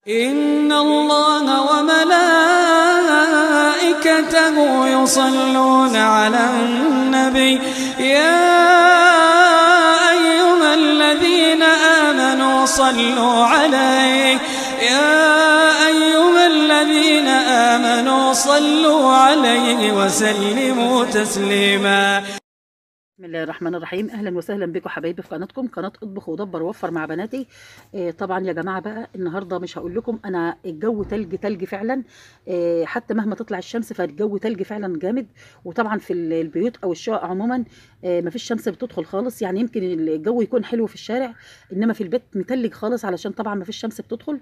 إن الله وملائكته يصلون على النبي يا أيها الذين آمنوا صلوا عليه يا أيها الذين آمنوا صلوا عليه وسلموا تسليما. بسم الله الرحمن الرحيم. اهلا وسهلا بكم حبايبي في قناتكم، قناة اطبخ ودبر ووفر مع بناتي. طبعا يا جماعة بقى النهارده مش هقول لكم، انا الجو تلج تلج فعلا، حتى مهما تطلع الشمس فالجو تلج فعلا جامد. وطبعا في البيوت او الشقق عموما مفيش شمس بتدخل خالص، يعني يمكن الجو يكون حلو في الشارع انما في البيت متلج خالص، علشان طبعا مفيش شمس بتدخل.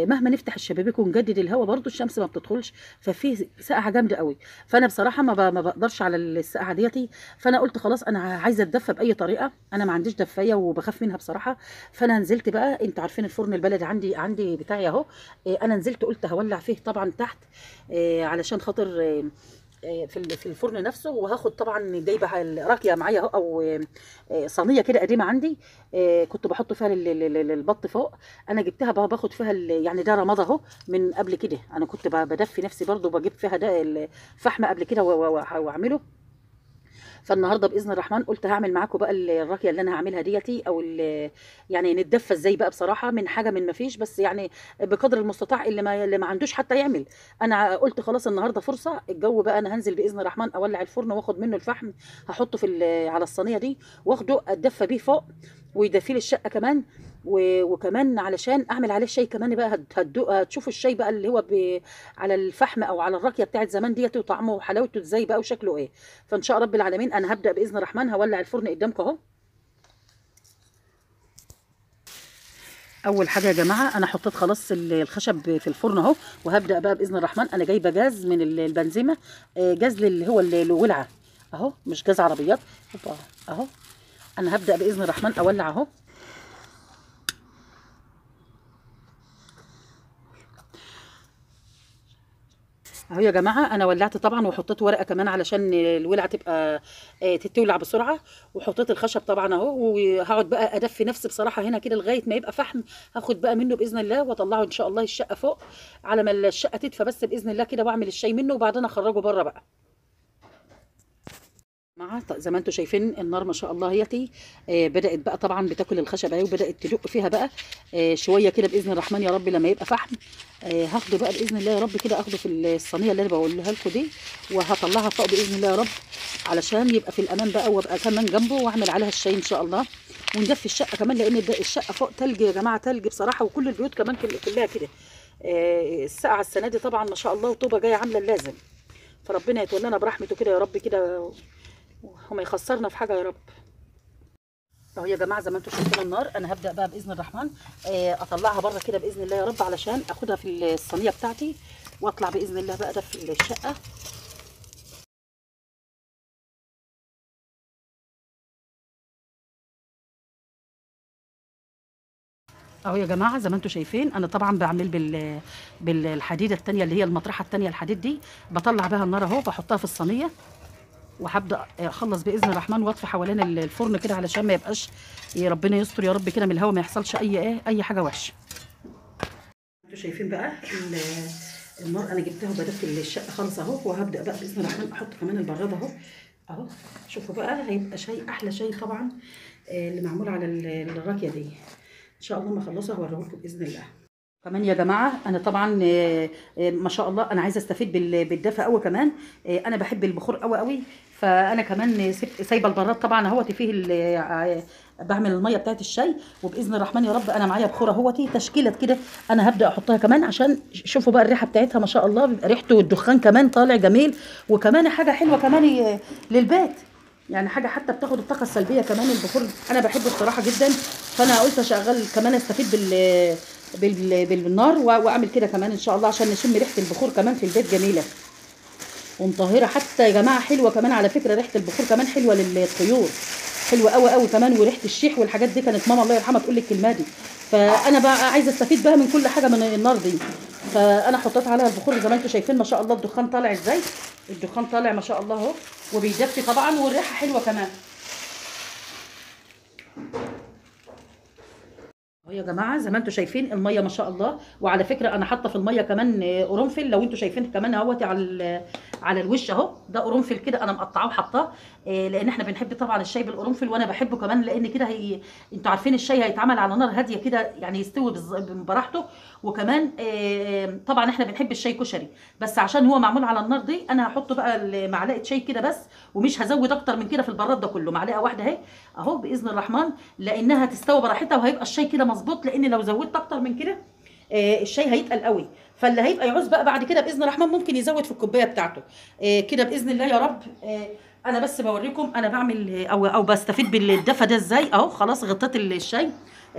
مهما نفتح الشبابيك ونجدد الهواء برده الشمس ما بتدخلش، ففي سقعه جامدة قوي. فانا بصراحة ما بقدرش على السقعه ديتي، فانا قلت خلاص انا عايزه اتدفى باي طريقه، انا ما عنديش دفايه وبخاف منها بصراحة. فانا نزلت بقى، انتوا عارفين الفرن البلدي عندي بتاعي اهو، انا نزلت قلت هولع فيه طبعا تحت، علشان خاطر في الفرن نفسه. وهاخد طبعا جايبه راكيه معايا اهو، او صينية كده قديمة عندي، كنت بحط فيها البط فوق، انا جبتها بقى باخد فيها يعني ده رماد اهو من قبل كده، انا كنت بدفي نفسي برده وبجيب فيها ده الفحم قبل كده واعمله. فالنهارده باذن الرحمن قلت هعمل معاكم بقى الراكيه اللي انا هعملها ديتي، او يعني نتدفى ازاي بقى بصراحة من حاجة من ما فيش، بس يعني بقدر المستطاع اللي ما عندوش حتى يعمل. انا قلت خلاص النهارده فرصة، الجو بقى انا هنزل باذن الرحمن اولع الفرن واخد منه الفحم، هحطه في على الصينية دي واخده اتدفى بيه فوق ويدفي لي الشقة كمان، وكمان علشان اعمل عليه شاي كمان بقى. هتشوفوا الشاي بقى اللي هو على الفحم او على الراكيه بتاعت زمان ديت، وطعمه وحلاوته ازاي بقى وشكله ايه. فان شاء رب العالمين انا هبدا باذن الرحمن، هولع الفرن قدامكم اهو. اول حاجة يا جماعة انا حطيت خلاص الخشب في الفرن اهو، وهبدا بقى باذن الرحمن. انا جايبه جاز من البنزيمه، جاز اللي هو الولعه اهو، مش جاز عربيات اهو. انا هبدا باذن الرحمن اولع اهو. اهو يا جماعة انا ولعت طبعا، وحطيت ورقة كمان علشان الولعه تبقى تتولع بسرعة، وحطيت الخشب طبعا اهو. وهقعد بقى ادفي نفسي بصراحة هنا كده لغاية ما يبقى فحم، هاخد بقى منه باذن الله واطلعه ان شاء الله الشقة فوق، على ما الشقة تدفى بس باذن الله كده، واعمل الشاي منه وبعدين اخرجه بره بقى. مع زي ما انتم شايفين النار ما شاء الله هيتي، بدات بقى طبعا بتاكل الخشب اهي، وبدات تدق فيها بقى شوية كده باذن الرحمن يا رب. لما يبقى فحم هاخده بقى باذن الله يا رب كده، اخده في الصينية اللي انا بقولها لكم دي، وهطلعها فوق باذن الله يا رب علشان يبقى في الامان بقى، وابقى كمان جنبه واعمل عليها الشاي ان شاء الله، وندفي الشقة كمان، لان الشقة فوق تلج يا جماعة، تلج بصراحة، وكل البيوت كمان كلها كده. السقعه السنة دي طبعا ما شاء الله وطوبه جاية عامله اللازم، فربنا يتولانا برحمته كده يا رب كده، وما يخسرنا في حاجة يا رب. اهو يا جماعة زي ما انتم شايفين النار، انا هبدا بقى باذن الرحمن اطلعها بره كده باذن الله يا رب، علشان اخدها في الصينية بتاعتي واطلع باذن الله بقى ادفي الشقة. اهو يا جماعة زي ما انتم شايفين انا طبعا بعمل بالحديده الثانية اللي هي المطرحه الثانية الحديد دي، بطلع بها النار اهو، بحطها في الصينية، وهبدا اخلص باذن الرحمن واطفي حوالين الفرن كده علشان ما يبقاش، يا ربنا يستر يا رب كده من الهواء، ما يحصلش اي اي حاجة وحشة. انتوا شايفين بقى النار انا جبتها وبدفي الشقة خالص اهو، وهبدا بقى باذن الرحمن احط كمان البراد اهو اهو. شوفوا بقى هيبقى شاي احلى شاي طبعا اللي معمول على الراكيه دي، ان شاء الله ما اخلصها هوريه لكم باذن الله. كمان يا جماعة انا طبعا ما شاء الله انا عايزه استفيد بالدفا قوي كمان، انا بحب البخور قوي قوي، فانا كمان سايبه البراد طبعا اهوت فيه بعمل المية بتاعت الشاي، وباذن الرحمن يا رب انا معايا بخور اهوتي تشكيله كده، انا هبدا احطها كمان عشان شوفوا بقى الريحة بتاعتها ما شاء الله، بيبقى ريحته والدخان كمان طالع جميل، وكمان حاجة حلوة كمان للبيت، يعني حاجة حتى بتاخد الطاقة السلبية كمان البخور، انا بحبه بصراحة جدا. فانا قلت اشغل كمان استفيد بالنار واعمل كده كمان ان شاء الله، عشان نشم ريحه البخور كمان في البيت جميلة ومطهره حتى يا جماعة، حلوة كمان على فكرة ريحه البخور كمان حلوة للطيور، حلوة قوي قوي كمان، وريحه الشيح والحاجات دي كانت ماما الله يرحمها تقول لي الكلمة دي، فانا بقى عايزه استفيد بقى من كل حاجة من النار دي. فانا حطيت عليها البخور زي ما انتم شايفين ما شاء الله، الدخان طالع ازاي، الدخان طالع ما شاء الله اهو، وبيدفي طبعا، والريحه حلوة كمان. اهو يا جماعة زي ما انتم شايفين المية ما شاء الله. وعلى فكرة انا حاطه في المية كمان قرنفل، لو انتم شايفين كمان اهوت على الوش اهو، ده قرنفل كده انا مقطعاه وحطاه، لان احنا بنحب طبعا الشاي بالقرنفل، وانا بحبه كمان لان كده هي انتوا عارفين الشاي هيتعمل على نار هادية كده، يعني يستوي براحته. وكمان طبعا احنا بنحب الشاي كشري، بس عشان هو معمول على النار دي انا هحط بقى معلقه شاي كده بس، ومش هزود اكتر من كده في البراد ده كله، معلقه واحدة اهي اهو باذن الرحمن، لانها تستوي براحتها وهيبقى الشاي كده مظبوط. لان لو زودت اكتر من كده الشاي هيتقل قوي، فاللي هيبقى يعوز بقى بعد كده باذن الرحمن ممكن يزود في الكوباية بتاعته كده باذن الله يا رب. انا بس بوريكم انا بعمل او بستفيد بالدفى ده ازاي اهو. خلاص غطيت الشاي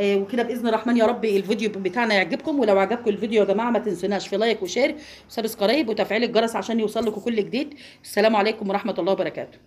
وكده باذن الرحمن يا رب الفيديو بتاعنا يعجبكم. ولو عجبكم الفيديو يا جماعة ما تنسوناش في like و share و subscribe وتفعيل الجرس عشان يوصل لكم كل جديد. السلام عليكم ورحمة الله وبركاته.